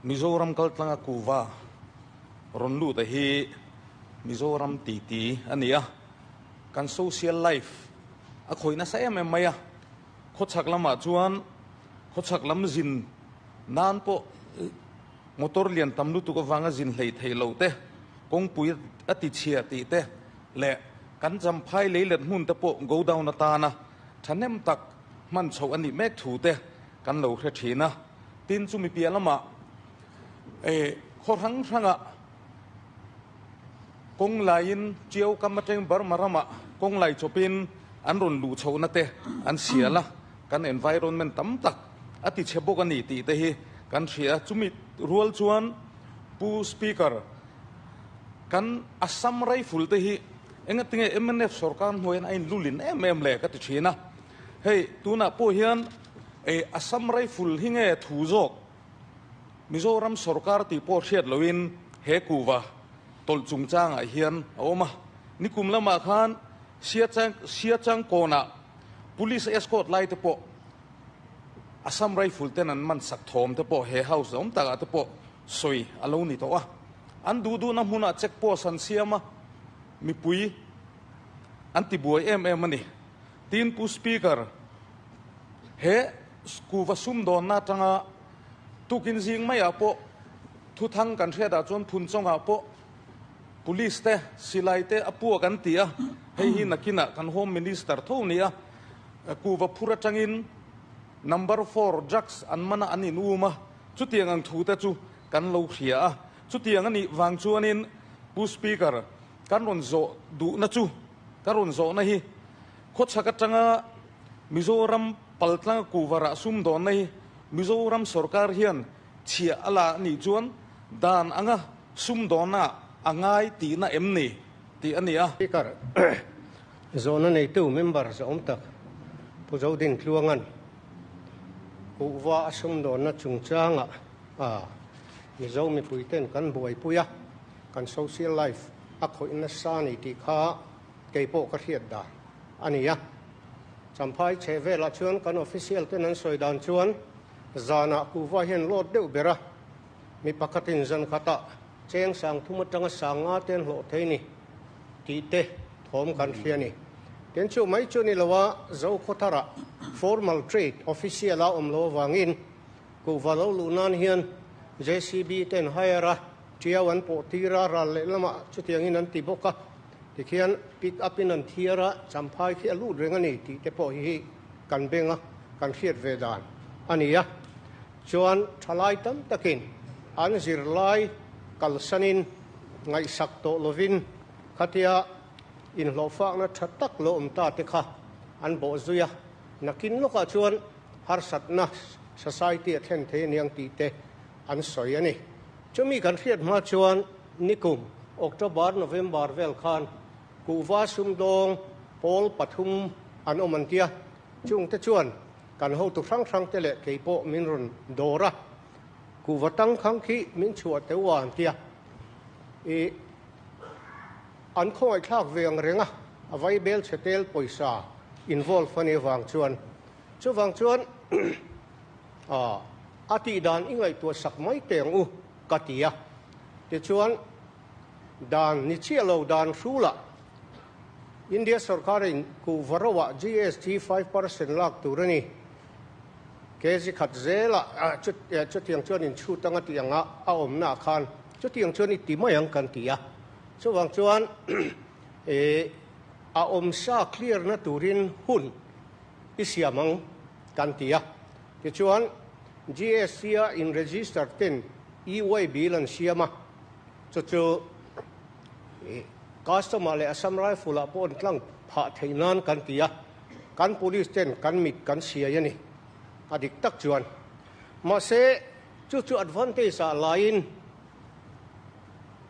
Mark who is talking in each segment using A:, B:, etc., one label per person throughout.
A: Mizoram kaltlanga kuhva rawn lut a hi Mizoram titi a ni a, kan social life a khawih nasa em em mai a, khawchhak lamah chuan khawchhak lam zin nan pawh motor lian tam lutuk avanga zin hlei thei lo te, kawngpui a ti chhia tih te leh kan Champhai leilet hmun te pawh godown atana thahnem tak hman chhoh a nih mek thu te kan lo hre thin a. Tin, chumi piah lamah khaw hrang hrangah kawng laiin Tiau kam atang Burma ramah kawng lai chawpin an rawn luh chhohna te an sial a, kan environment tam tak a ti chhe bawk a ni tih te hi kan hria a. Chumi rual chuan Pu Speaker, kan Assam Rifle te hi engatinge mnf sorkar hnuaiin a inlulin em em le ka ti thin a. Hei tunah pawh hian Assam Rifle hi nge thu zawk Mizoram sorkar tih pawh hriat loin he kuhva tawlh chungchangah hian a awm a. Nikum lamah khan Siachangkawnah Police escort lai te pawh Assam Rifle ten an man sak thawm te pawh he house awm takah te pawh sawi a lo ni tawh a. An duh duhna hmunah check post an siam a, mipui an tibuai em em a ni. Tin Pu Speaker, he kuhva sumdawnna atanga tukin zing maiah pawh thuthang kan hriatah chuan Phunchawngah pawh Police te, silai te a puak an ti a, hei hi nakinah kan Home Minister tho ni a, kuhva phur atangin number four drugs an man a an in um a, chutiang ang thu te chu kan lo hria a, chutiang a nih vang chuanin Pu Speaker, kan rawn zawh duhna chu ka rawn zawhna hi khawchhak atanga Mizoram paltlanga kuhva rah sumdawnna hi Mizoram sorkar hian chhiah a la a nih chuan dan anga sumdawnna a ngai tihna em ni tih a ni a.
B: Speaker, Zawhna neitu member zawhawm tak Pu Zodin Tluanga'n kuhva a sumdawnna chungchangah Mizo mipuiten kan buaipui a, kan social life a khawih nasa a ni tih kha kei pawh ka hriat dan a ni a. Champhai chheh velah chuan kan official ten an sawi dan chuan zanah kuhva hian load deuh ber a, mi pakhatin zan khatah cheng sang thum atanga sang nga te an hlawh thei ni tih te thawm kan hria a ni. Tin chu mai chu ni lo a, Zokhawtharah formal trade official a awm lo avangin kuhva lo luh nan hian JCB ten hire a, Tiau an pawh tir a, ral leh lamah chutiangin an ti bawk a, tikhian pick up in an thiar a, Champhai khi a lut reng a ni tih te pawh hi kan beng a, kan hriat ve dan a ni a. Chuan thalai tam takin an zirlai kalsanin ngaihsak tawh lovin khatia inhlawhfakna tha tak lo awm ta te kha an bawh zui a, nakin lawkah chuan harsatna society a thlen thei aniang tih te an sawi a ni. Chumi kan hriat hma chuan nikum October, November vel khan kuhva sumdawng pawl pathum an awm an tia. Chungte chuan kan hotu hrang hrang te leh kei pawh min rawn dawr a, kuhva tangkhang khi min chhuah teuh a an tia. I an khawngaihthlak ve ang reng a, a vaibel chhe tel pawisa involve a nih avang chuan. Chuvang chuan a tih dan i ngaihtuah sak mai teh ang u ka ti a. Tichuan dan ni chiah lo dan hrulah India sorkarin kuhva roah GST 5% lak tur a ni. Kg khat zelah chutiang chuan inchhut anga tih anga a awmnaah khan chutiang chuan i ti mai ang kan ti a. Chuvang chuan a awmsa clear na turin hun i siam ang kan ti a. Tichuan, GST a in register ten EY bill an siam a, chu chu customer leh Assam Rifle ah pawh an tlang phah theih nan kan ti a, kan police ten kan mit kan siai a ni, a dik tak chuan. Mahse, chu chu advantage ah laiin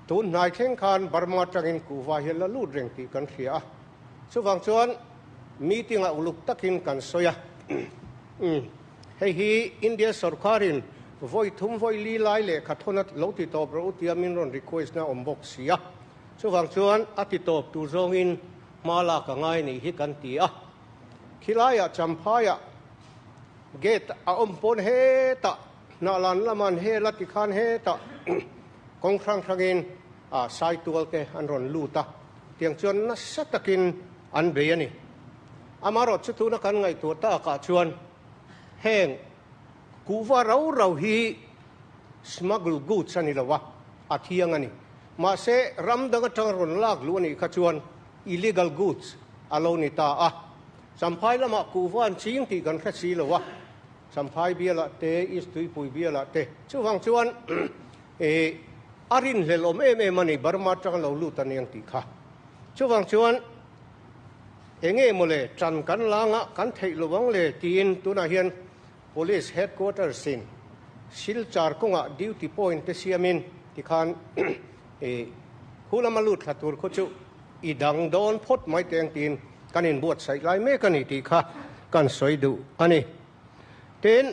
B: tun hnai thleng khan Burma atangin kuhva hi a la lut reng tih kan hria a. Chuvang chuan meeting ah uluk takin kan sawi a, hei hi India sorkarin vawi thum vawi li lai lehkha thawn a lo ti tawp rawh u tia min rawn request na awm bawk si a, chuvang chuan a ti tawp tur zawngin hma lak a ngai nih hi kan ti a. Khilaiah Champhaiah gate a awm pawn hetah. Hnahlan lama an hel a tikhan hetah kawng hrang hrangin Saitual te an rawn lut a, tiang chuan nasa takin an bei a ni. Amaherawh chu tuna kan ngaihtuah takah chuan heng kuhva rau rau hi smuggle goods a ni lo a, a thiang a ni. Mahse ram dang atanga rawn lak luh a nih kha chuan illegal goods a lo ni ta a. Champhai lamah kuhva an ching tih kan hre si lo a, Champhai bialah te, East Tuipui bialah te. Chuvang chuan eh a rinhlelh awm em em a ni, Burma atanga lo lut a niang tih kha. Chuvang chuan enge mawle tan kan langa kan theih lo ang le tiin tunah hian Police Headquarters in Silchar kawngah duty point te siamin tikhan eh khu lama lut thla tur khu chu i dang dawn phawt mai teng tiin kan inbuatsaih lai mek a ni tih kha kan sawi duh a ni. Tin.